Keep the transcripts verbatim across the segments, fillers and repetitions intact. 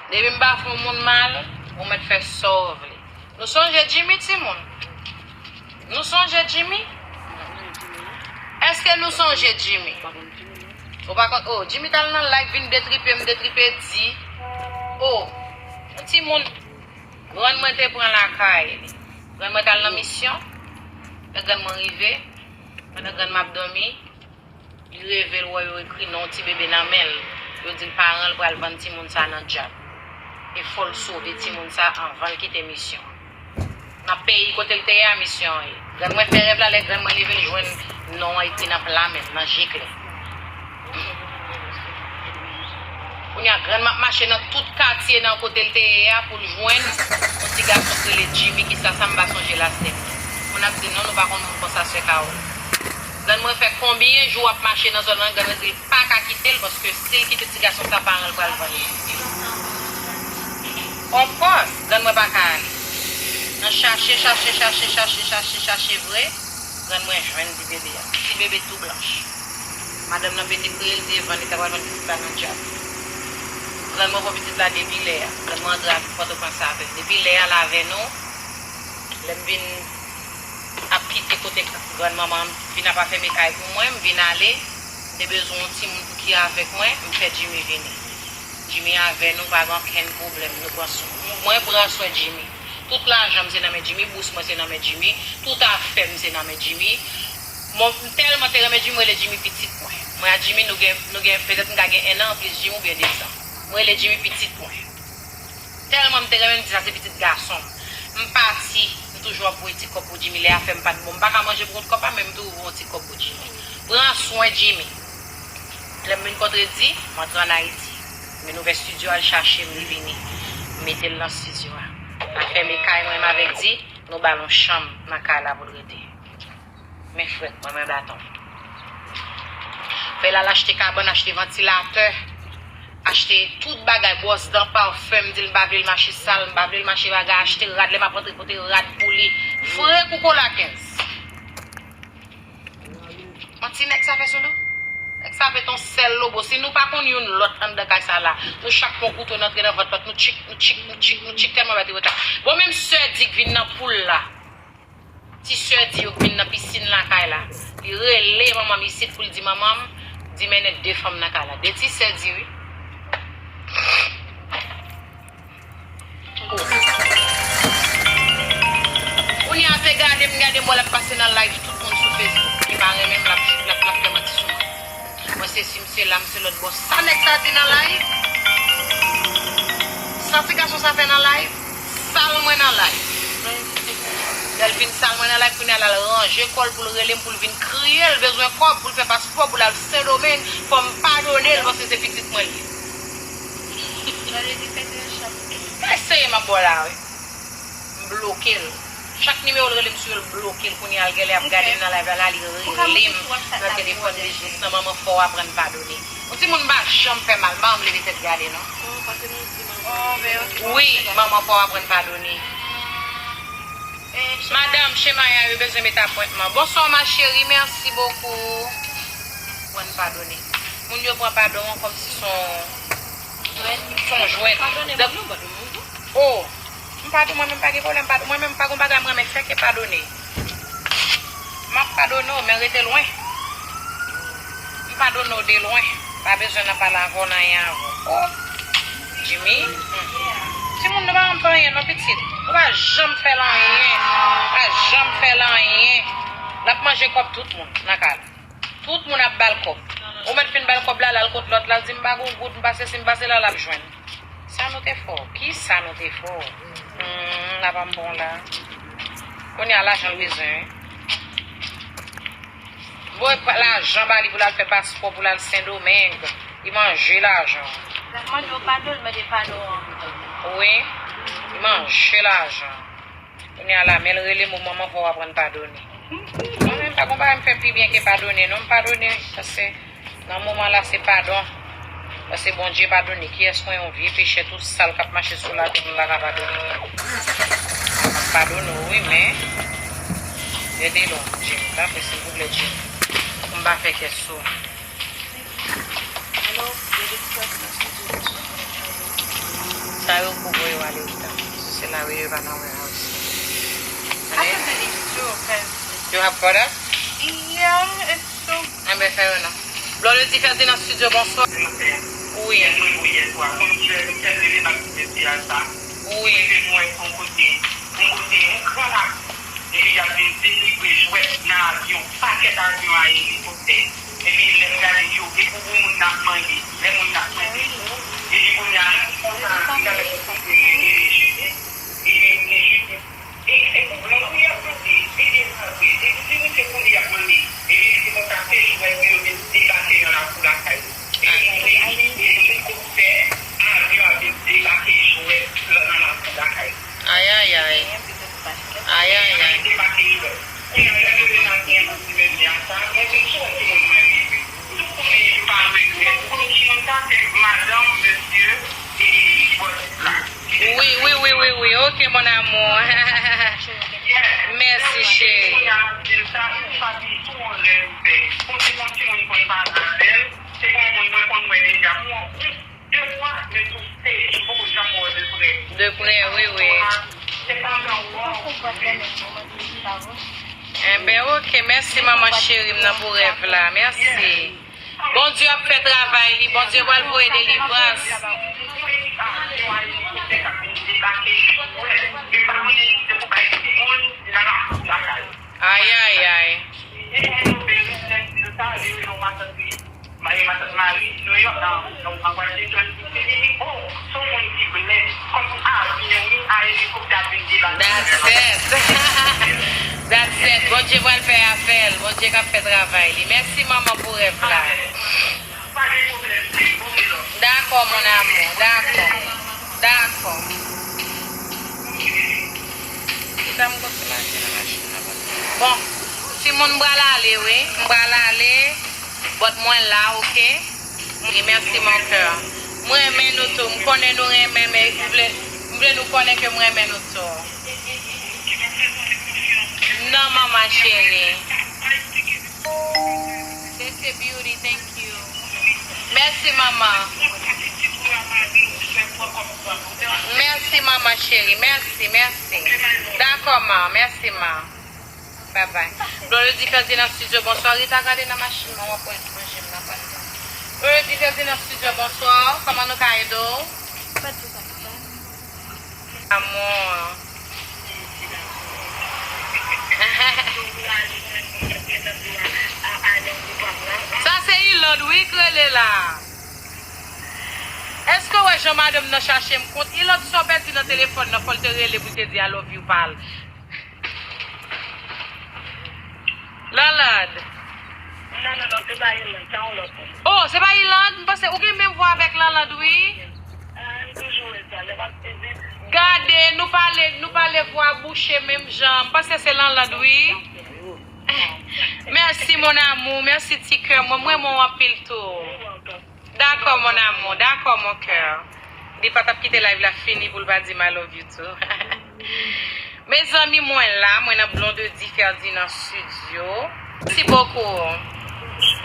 Depi m pa fè yon moun mal, ou mèt fè sa w vle. Nou sonje Jimmy, timoun? Nou sonje Jimmy? Èske nou sonje Jimmy? Ou pa konn, oh, Jimmy t al nan live, vin detripe m, detripe di, oh, yon timoun, grann mwen te pran lakay li. Grann mwen t al nan misyon, lè grann mwen rive, pandan grann mwen ap dòmi, li reve l wè yo ekri non ti bebe nan men l. Yo di l paran l pral vann timoun sa nan dyab. E fò l sove timoun sa anvan l kite misyon. Nan peyi kote l te ye a, misyon an ye. Grann mwen fè rèv la, lè grann mwen leve, l jwenn non an ekri nan pla men l, nan je klè. Kounye a, grann mwen ap mache nan tout katye nan kote l te ye a pou l jwenn yon ti gason k rele Jimmy, ki sa, sa m pa sonje last name li. Moun ap di, "Non, nou pa konn moun konsa, sè Carole." Grann mwen fè konbyen jou w ap mache nan zòn nan, grann mwen di l pa ka kite l, paske si l kite ti gason sa, paran l pral vann li. Of course, grann mwen pa ka ale. Nan chache, chache, chache, chache, chache, chache vre, grann mwen jwenn ti bebe a. Ti bebe tou blanch. Madanm nan pete kriye, l di e vann, li ta pral vann pitit la nan dyab. Grann mwen pran pitit la depi lè a. Grann mwen antre Pòtoprens avè l. Depi lè a, l avè nou. Lè m vin ap kite kote grann manman m vin ap afèmen kay pou mwen, m vin ale, m te bezwen yon timoun pou ki avèk mwen, m fè Jimmy vini. Jimmy avè nou, pa gen okenn pwoblèm, nou pran swen, mwen pran swen Jimmy. Tout lajan m se nan men Jimmy, bous mwen se nan men Jimmy, tout afè m se nan men Jimmy. Mwen, m tèlman te renmen Jimmy, m rele Jimmy pitit mwen. Mwen ak Jimmy, nou gen, nou gen, petèt m ka gen en an anplis Jimmy oubyen de zan. M rele Jimmy pitit mwen. Tèlman m te renmen, m di sa se pitit gason m. M pati, m toujou ap voye ti kòb pou Jimmy. Lè afè m pa t bon, m pa ka manje pou kont kòb pa, men m toujou voye yon ti kòb pou Jimmy. Pran swen Jimmy. Lè m vin kontre di, m antre ann Ayiti. M vin ouvè estidyo, al chache m, li vini. M mete l nan estidyo a. M ap fèmen kay mwen, m avèk di, nou ba l yon chanm nan kay la pou l rete. Men frèt mwen, men baton. Fè l al achte kabann, achte vantilatè, achte tout bagay, bwòs dan, pafen, m di l m pa vle l mache sal, m pa vle l mache bagay, achte rad, lè m ap rantre pote rad pou li. Fre kou kola kenz. Manti nèg sa fè sou nou? Nèg sa fè ton sèl lobo. Si nou pa konn youn lòt anndan kay sa la, nou chak pran kouto n antre nan vant lòt, nou tchik, nou tchik, nou tchik, nou tchik, tèlman bagay te reta. Bon, menm sè Di k vin nan poul la. Ti sè Di yo k vin nan pisin lakay la. Li rele manman m isit pou l di manman m, di mennen de fanm nan kay la. De ti sè Di wi. Kounye a se gade m gade m wè l ap pase nan live tout moun sou Facebook. Li pa renmen m, l ap, l ap, l ap fè manti sou mwen. Mwen se si m se la, m se lòt bò. Sa nèg sa di nan live? Sa ti gason sa fè nan live? Sal mwen nan live. Lè l fin sal mwen nan live, kounye a l al ranje kò l pou l rele m, pou l vin kriye l bezwen kòb pou l fè paspò, pou l al Sendomeng, fò m padone l paske se pitit mwen l ye. Eseye m ap ba w la wi. M bloke l. Chak nimewo l rele m sou yo, l bloke l. Kounye a l genlè ap gade m nan live la, la li rele m nan telefòn biznis lan, manman fò w aprann padone. Yon timoun m pa janm fè mal, m pa janm leve tèt gade non. Wi, manman fò w aprann padone. Madanm, chemaya yo bezwen met apwentman. Bonswa ma chérie, merci beaucoup. Aprann padone. Moun yo pran padon an kòmsi se yon, se yon jwèt. Oh, m padon, mwen menm pa gen pwoblèm, padon. Mwen menm pa gon bagay mwen renmen fè ke padone. M ap padone w, men rete lwen. M padone w de lwen. Pa bezwen nan pale avè w nan anyen avè w. Oh, Jimmy. Hmm. Timoun nou pa janm fè anyen non pitit. Ou pa janm fè l anyen. Ou pa janm fè l anyen. L ap manje kòb tout moun nan kay la. Tout moun ap ba l kòb. Ou mèt fin ba l kòb la, l al kot lòt la, l di m pa gon goud, m pa sesi, m pa sela, l ap jwenn. Sa nou te fè w? Kisa nou te fè w? Hmm, la pa m bon la. Kounye a lajan l bezwen wi. Voye pa, lajan ba li pou l al fè paspò, pou l al Sendomeng. Li manje lajan. L ap mande w padon, l mande padon an. Wi, li manje lajan. Kounye a la, men l rele m, manman fò w aprann padone. Mwen menm pa gon bagay m fè pi byen ke padone non, m padone, paske nan moman la se padon. Paske Bondye padone. Kiyès mwen yon vye pechè tou sal k ap mache sou latè pou m pa ka padone? M ap padone w wi, men rete lwen Jimmy, pa vre silvouplè Jimmy, pou m pa fè kè sou. Hello, baby, Sa yo pou voye w ale opital. Si se la yo, yo pa nan wè a osi. Ane? Yo ap fò dat? Yeah, it's true. Enben, fè yo non. Blondedy Ferdinand Studio, bonswa. Wi. Wi. Epi y ap vin delivre jwèt nan avyon, pakèt avyon a elikoptè. Epi lè m gade yo, e pou, pou moun n ap mande, lè moun n ap mande pou, epi kounye a, epi se pou moun y ap mande, epi se pou moun y ap mande, epi se konsa se jwèt pou yo vin debake nan lakou lakay. Epi elikoptè, avyon ap vin debake jwèt nan lakou lakay. Ayayay. Ayayay. Wi, wi, wi, wi, wi. Ok, mon amour. Mèsi, cheri. De prè, wi, wi. Enben, ok. Mèsi, manman cheri m nan, pou rèv la. Mèsi. Bondye ap fè travay li. Bondye pral voye delivrans. Ayayay. Matant Mari, New York, nan, nan, nan Washington, D C, li di, "Oh, se yon moun ki blès, kòm avyon, wi, a elikoptè ap vin debake." That's it. That's it. Bondye pral fè afè l. Bondye k ap fè travay li. Mèsi, manman, pou rèv la. Pa gen pwoblèm, cheri. Ok, love. Dakò, mon amour. Dakò. Dakò. Kisa m konn sou machin nan, machin nan bon. Bon, timoun, m pral ale, wi. M pral ale. But mwen la, ok? Wi, mèsi, mon cœur. M renmen nou tou. M konnen nou renmen, men m vle, m vle nou konnen ke m renmen nou tou. Non, manman cheri. Sese Beauty, thank you. Mèsi, manman. Mèsi, manman cheri. Mèsi, mèsi. Dakò, ma. Mèsi, ma. Babay. Blondedy Ferdinand Studio, bonswa. Rita, gade nan machin nan, w ap wè manje m nan, pa l la. Blondedy Ferdinand Studio, bonswa. Kòman nou ka ede w? Amò. Sa se Iland, wi, k rele la. Èske w wè jan madanm nan chache m kont? Iland, sa w pèdi nan telefòn nan, fò l te rele pou l te di I love you pa l. Lanlad. Non, non, non, se pa Iland, se yon lòt moun. Oh, se pa Iland? M panse ou gen menm vwa avèk Lanlad, wi. Ah, m toujou wè sa, lè m ap sezi. Gade, nou pale, nou pale vwa bouche menm jan. M panse se Lanlad, wi. Mèsi, mon amour. Mèsi, ti kè mwen. Mwen, mwen anpil tou. Dakò, mon amour. Dakò, mon cœur. Li pa t ap kite live la fini pou l pa di m I love you too. Mezanmi, mwen la, mwen nan Blondedy Ferdinand Studio. Mèsi bokou.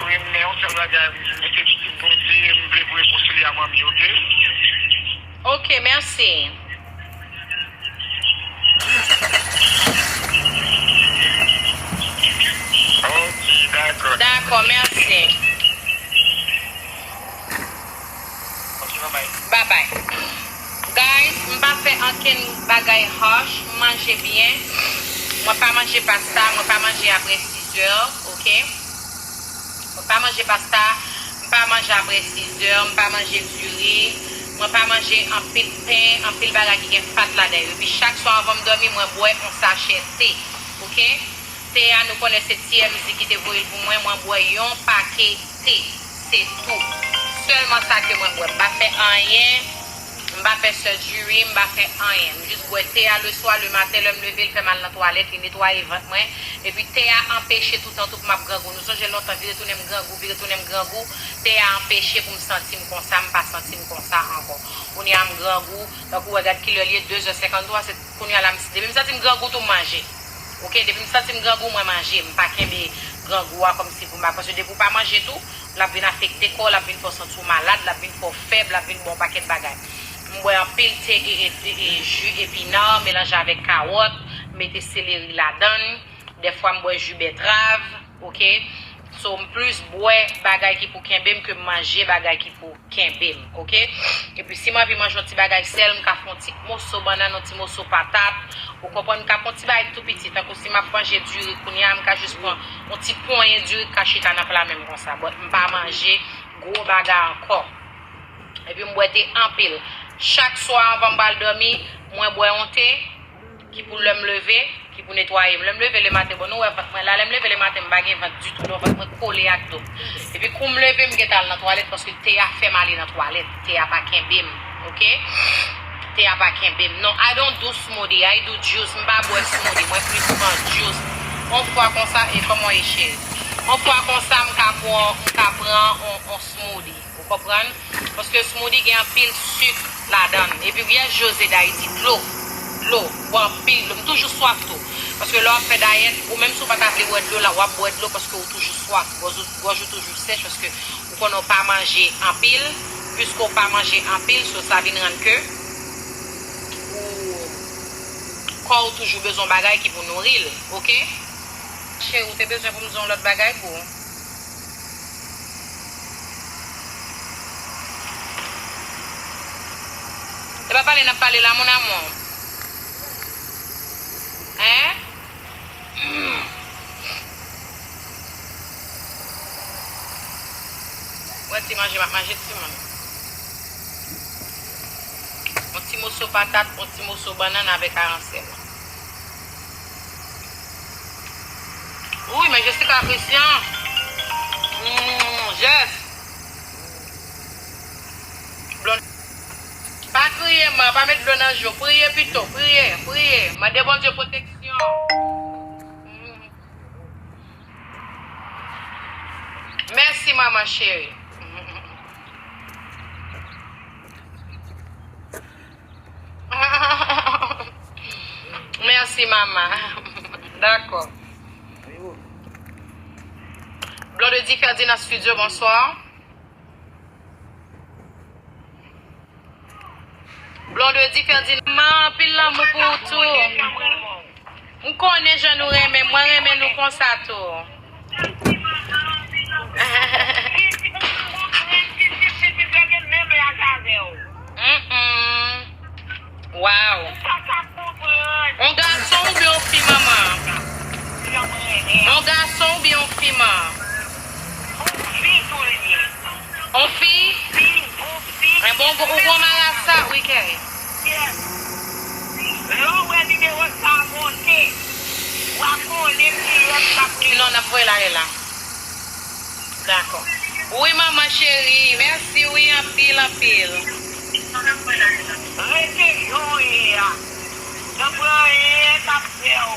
Wi, men yon sèl bagay, m se pitit Bondye, m vle pou rekonsilye a manmi, ok? Ok, mèsi. Ok, dakò. Dakò, mèsi. Ok, babay. Babay. Guys, m pa fè ankenn bagay harsh, m manje byen. Mwen pa manje pasta, mwen pa manje apre sizè, ok? Mwen pa manje pasta, m pa manje apre sizè, m pa manje diri, mwen pa manje anpil pen, anpil bagay ki gen fat ladan yo. Epi chak swa anvan m dòmi, mwen bwè yon sachè te, ok? Te a, nou konnen se T M Z ki te voye l pou mwen, mwen bwè yon pake te, se tou. Sèlman sa ke mwen bwè, m pa fè anyen. M pa fè surgery, m pa fè anyen. M jis bwè te a le swa, le maten, lè m leve, l fè m al nan twalèt, li netwaye vant mwen. Epi te a anpeche toutan tou pou m ap grangou. Nou sonje lontan, vire tounen m grangou, vire tounen m grangou. Te a anpeche pou m santi m konsa, m pa santi m konsa ankò. Kounye a m grangou, tankou w wè gad kilè l ye, de zè senkanntwa, se kounye a la, m, depi m santi m grangou tou, m manje. Ok, depi m santi m grangou, mwen manje. M pa kenbe grangou a kòmsi pou m pa, paske depi w pa manje tou, l ap vin afekte kò w, l ap vin fè w santi w malad, l ap vin fè w fèb, l ap vin ba w pakèt bagay. M bwè anpil te e, e, e, e ji epina melanje avèk kawòt, m mete seleri ladan l. Dèfwa m bwè ji bètrav, oke? So, m plis bwè bagay ki pou kenbe m ke m manje bagay ki pou kenbe m, oke? Epi si m anvi manje yon ti bagay sèl, m ka fè yon ti moso bannann, yon ti moso patat, ou konprann? M ka fè yon ti bagay tou piti, tankou si m ap manje diri kounye a, m ka jis pran yon ti ponyen diri k ka chita nan pla men m konsa, but m pa manje gwo bagay ankò. Epi m bwè te anpil. Chak swa anvan m pral dòmi, mwen bwè yon te ki pou lè m leve, ki pou netwaye m. Lè m leve lematen, bon, nou wè vant mwen la, lè m leve lematen, m pa gen vant ditou, non, vant mwen kole ak do m. Epi kou m leve, m gentan al nan twalèt, paske te a fè m ale nan twalèt. Te a pa kenbe m, oke? Te a pa kenbe m. Non, I don't do smoothie, I do juice. M pa bwè smoothie, mwen plis pran juice. On fwa konsa, e kòman w ye, cheri? On fwa konsa, m ka pran, m ka pran on, on smoothie. Ou konprann? Paske smoothie gen anpil sik ladan l. Epi Vyèj Jose Dayiti, dlo. Dlo. Bwè anpil dlo. M toujou swaf tou. Paske lè w ap fè dayèt, ou menm si w pa ta vle bwè dlo la, w ap bwè dlo paske ou toujou swaf. Gòj ou, gòj ou toujou sèch paske ou konnen w pa manje anpil. Piske w pa manje anpil, so sa vin rann ke ou, kò w toujou bezwen bagay ki pou nouri l, oke? Cheri, ou te bezwen pou m di yon lòt bagay pou ou? Se pa pale n ap pale la, mon amour. Hein? Wè ti manje m ap manje timoun. Yon ti moso patat, yon ti moso bannann avèk aransèl. Wi, men Jessica Christian. Mm, Jess. Blonde. Pa kriye, man. Pa met dlo nan je w. Priye pito. Priye. Priye. Mande Bondye pwoteksyon. Mm. Mèsi, manman cheri. Mèsi, manman. Dakò. Blondedy Ferdinand Studio, bonswa. Blondedy Ferdinand, manman, anpil lanmou pou ou tou. M konnen jan nou renmen m, mwen renmen nou konsa tou. Mm-mm. Wow. On gason oubyen on fi, manman? On gason oubyen on fi, man? On fi? Fi, on fi. Men bon, ou gon marasa, wi, kè. Yes. Lè w wè nimewo sa a monte, w a konnen kiyès k ap rele. Non, n ap voye l ale la. Dakò. Wi, manman cheri, mèsi, wi, anpil, anpil. Rete jan w ye a. Nan pran anyen k ap fè w.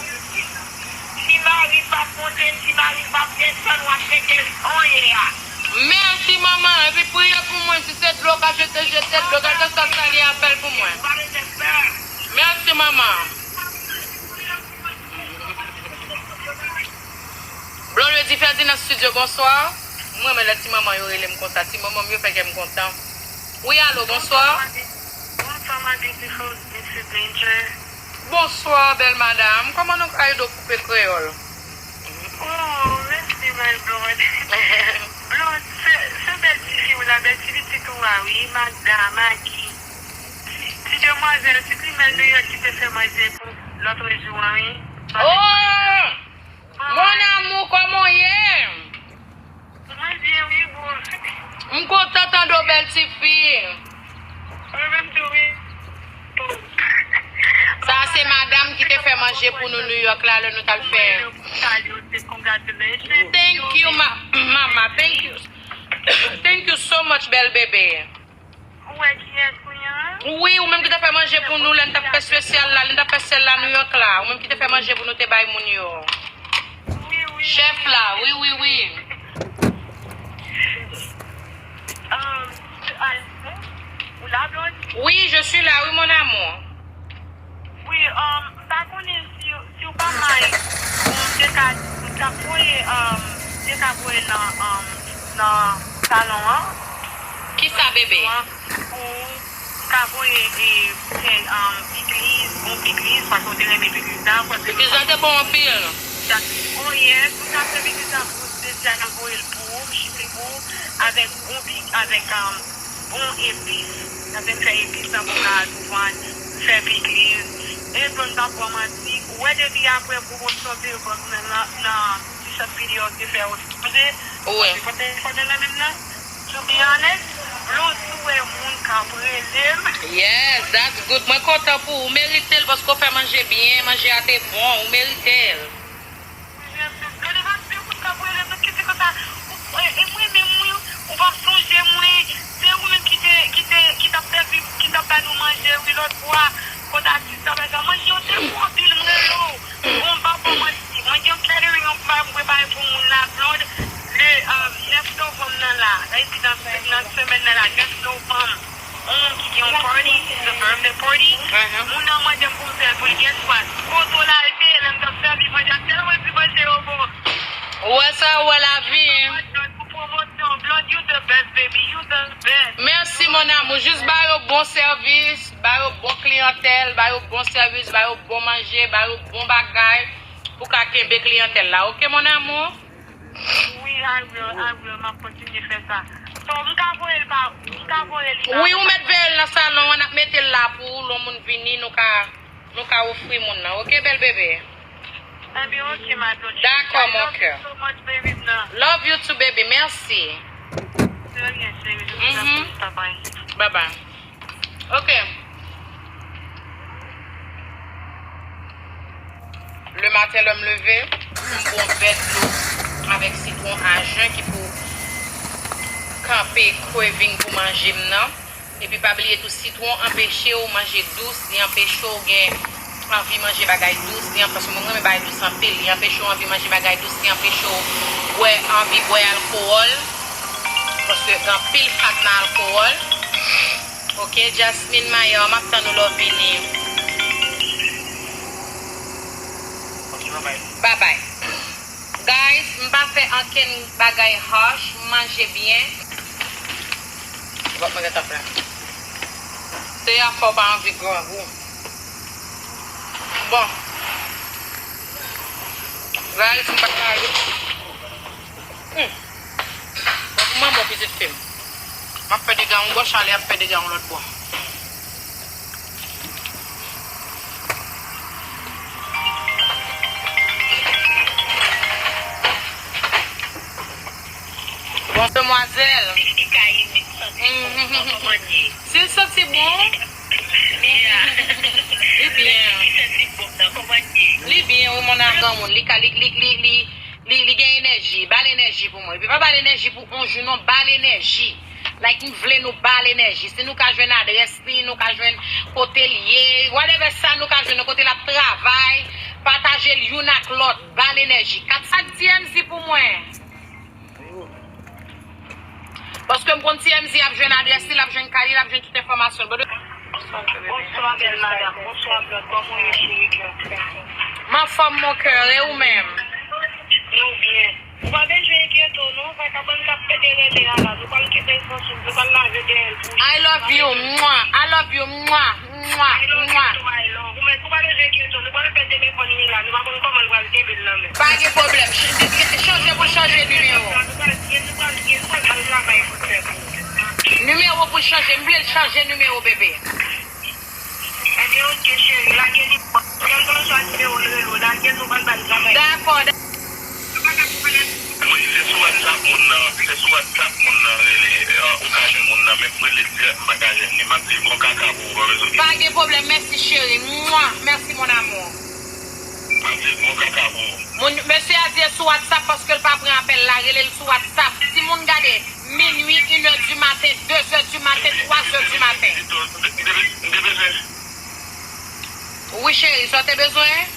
Ti mari p ap monte, ti mari p ap desann, w ap rete jan w ye a. Mèsi, manman. Epi priye pou mwen. Si se dlo w ka jete, jete dlo. Kèlkeswa sa l ye, fè l pou mwen. Mèsi, manman. Blondedy Ferdinand Studio, bonswa. Mwen renmen lè ti manman yo rele m konsa. Ti manman m yo fè kè m kontan. Wi, alo, bonswa. Bonswa, my beautiful Mister Danger. Bonswa, bèl madam. Kòman nou ka ede w koupe kreyòl? Oh, mèsi, my blonde. Blonde, se, se bèl ti fi w la, bèl ti pitit ou a, wi, Magda, Magi. Ti, ti demwazèl, ti grimèl New York ki te fè manje pou lòtrejou an, wi. Oh! Mon amour, kòman w ye? Mwen byen, wi, boo. M kontan tande w, bèl ti fi. Mwen menm tou, wi. Sa se madanm ki te fè manje pou nou New York la, lè nou t al fè. Congratulations. Thank you, ma, mama. Thank you. Thank you so much, bèl bebe. Ou wè kiyès ou ye a? Wi, ou menm ki te fè manje pou nou lè n t ap fè espesyal la, lè n t ap fè sèl la New York la. Ou menm ki te fè manje pou nou te bay moun yo. Wi, wi. Chèf la, wi, wi, wi. Um, ou la, Blondedy? Oui, je suis là, oui, mon amour. Wi, um, m pa konnen si, si w pa may, ou te ka, ou ta voye, um, te ka voye nan, um, nan salon an. Kisa, bebe? Pou m ka voye e, fè, um, pikliz, bon pikliz, paske w te renmen pikliz la, paske Pikliz la te bon anpil. Oh yes, ou ka fè pikliz la pou w, deja n ap voye l pou ou, m chifle pou ou, avèk bon pik, avèk, um, bon epis. Sa fè m fè epis nan pou ka douvan fè pikliz. E pou m pa pran manti, ou wè depi apre pwomosyon te yo nan, nan, nan ti short video te fè yo sonje. Wi. Se pote foto nan menm nan. To be honest, blonde sou wè moun k ap rele m. Yes, that's good. Mwen kontan pou ou. Ou merite l paske w fè manje byen. Manje a te bon. Ou merite l. Gade pa de moun k ap rele m, ki di konsa, e, e mwen menm, wi, ou pa sonje mwen, se ou menm ki te, ki te, ki t ap sèvi, ki t ap ba nou manje, wi, lòt fwa, kot atis la, bagay, manje yo te bon anpil, m rele w. Bon, m pa fè w manti, mwen gen yon catering, yon bagay m prepare pou moun la, Blonde, le, euh, nèf novanm nan la, epi nan, nan semèn nan la, nèf novanm. Yon moun ki gen yon party, it's a birthday party. Moun nan mande m pou m fè l pou li, guess what? Kote w lage, lè m t ap sèvi manje a, tèlman ti manje yo bon. Ou wè sa, ou wè lavi. Pou pwomosyon, Blonde, you the best, baby, you the best. Mèsi, mon amour. Jis ba yo bon sèvis, ba yo bon kliyantèl, ba yo bon sèvis, ba yo bon manje, ba yo bon bagay pou ka kenbe kliyantèl la. Oke, mon amour? Wi, I will, I will, m ap kontinye fè sa. So, m ka voye l pa, m ka voye li pa. Wi, ou mèt veye l nan salon an, n ap mete l la pou ou, lè yon moun vini, nou ka, nou ka ofri moun nan. Oke, bèl bebe? Ebyen, oke, my blonde. Dakò, mon cœur. I love you so much, baby, nan. Love you too, baby. Mèsi. Trè byen, cheri. Je vous aime. Bye bye. Ok. Lematen, lè m leve, m bwè yon vè dlo avèk sitwon a jen ki pou kanpe craving pou manje m nan. Epi pa bliye tou, sitwon anpeche w manje dous, li anpeche w gen anvi manje bagay dous, li anpeche, paske mwen renmen bagay dous anpil, li anpeche w anvi manje bagay dous, li anpeche w bwè, anvi bwè alkowòl, paske gen anpil fat nan alkowòl. Ok, Jasmine Mayor, m ap tann ou lè w vini. Ok, bye bye. Bye bye. Guys, m pa fè ankenn bagay harsh, m manje byen. Vòt mwen gentan plen. Te a fè w pa anvi grangou. Bon. Guys, m pa ka. Hmm. Bon, pou manman pitit fi m. M ap fè dega yon bò, Charlie ap fè dega yon lòt bò. Bon, demwazèl. Si l santi bon. Li byen. Li byen, wi, mon amour. Li ka, li, li, li, li, li, li gen enèji. Ba l enèji pou mwen. Epi pa ba l enèji pou yon jou, non. Ba l enèji. Like, m vle nou ba l enèji. Si nou ka jwenn adrès li, nou ka jwenn kote l ye, whatever sa nou ka jwenn, kote l ap travay, pataje l youn ak lòt, ba l enèji. Kat sa T M Z pou mwen. Paske m konn T M Z ap jwenn adrès li, l ap jwenn kay li, l ap jwenn tout enfòmasyon l. Bonswa, bèl madanm. Bonswa, Blonde. Kòman w ye, cheri kè? M anfòm, mon cœur. E ou menm? Nou byen. Ou pa bezwen enkyete w non, vagabòn k ap pete rele a la, nou pral kenbe l san souf, nou pral lave dèyè l pou li. I love you, mwa. I love you, mwa, mwa, mwa. I love you too, I love. Ou mèt, ou pa bezwen enkyete w, nou pral fè telefòn li la, nou pa konn kòman l pral kenbe l nan men. Pa gen pwoblèm, ch-, ch-, chanje pou l chanje nimewo. Nou pral, nou pral, nou pral al travay pou l fè pou ou. Nimewo pou l chanje, m vle l chanje nimewo, bebe. Ebyen, oke, cheri, lage li pou mwen. Lè l pran swa nimewo l rele w, lage l, nou pral ba l travay. Dakò, da- Wi, se sou WhatsApp moun nan, se sou WhatsApp moun nan rele, eh, ou ka jwenn moun nan, men pou rele dirèk, m pa ka jwenn li. M ap di l bon kaka pou ou, pa bezwen. Pa gen pwoblèm, mèsi, cheri. Mwa, mèsi, mon amour. M ap di l bon kaka pou ou. Moun, mesye a di l sou WhatsApp paske l pa pran apèl la, rele l sou WhatsApp. Timoun gade, minui, inè di maten, dezè di maten, twazè di maten. M te bezwen. Wi, cheri, sa w te bezwen?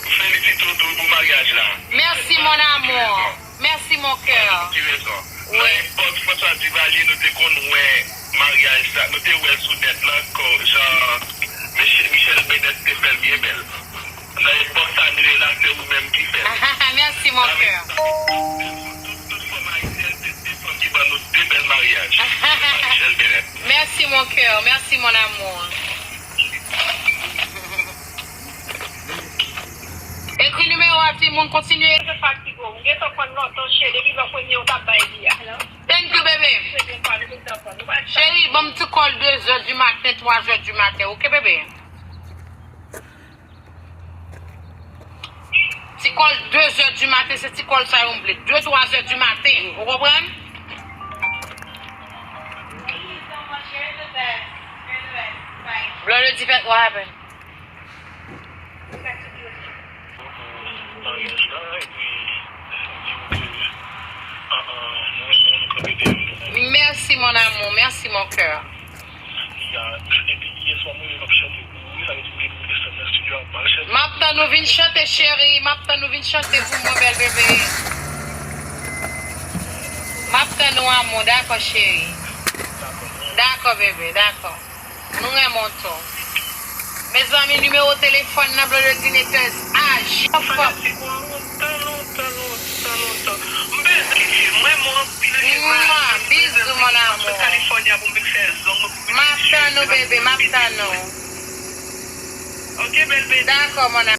Felisite w tou pou maryaj la. Mèsi, mon amour. Mèsi, mon cœur. Pou ki rezon? Wi. Nan epòk François Duvalier, nou te konn wè maryaj sa, nou te wè l sou nèt lan, kon jan mesye Michel Bennett te fè l byen bèl. Nan epòk sa, nou ye la, se ou menm ki fè l. Mèsi, mon cœur. Tout, tout fanm ayisyèn, se de fanm ki ban nou de bèl maryaj. Michel Bennett. Merci mon cœur, merci mon amour. Ekri nimewo a timoun, kontinye. Thank you bebe. Cheri, ban m ti kòl de zè di maten, twa zè di maten, oke bebe? Ti kòl de zè di maten, se ti kòl sa yo m vle. De, twa zè di maten, ou konprann? Blondedy, what happened? Merci mon amour, merci mon cœur. M ap tann ou vin chante cheri, m ap tann ou vin chante pou mwen bèl bebe. M ap tann ou amou, dakò cheri. Dakò bebe, dakò. Nou renmen w tou. Mezanmi, nimewo telefòn nan Blondedy Netez aji. Fanatik ou lontan, lontan, lontan, lontan. M bezwen li, m renmen w anpil, Mwa, bizou, mon amour. California pou m vin fè zong mwen, pou m vin M ap tann ou bebe, m ap tann ou. Ok bèl bebe. Dakò mon amour.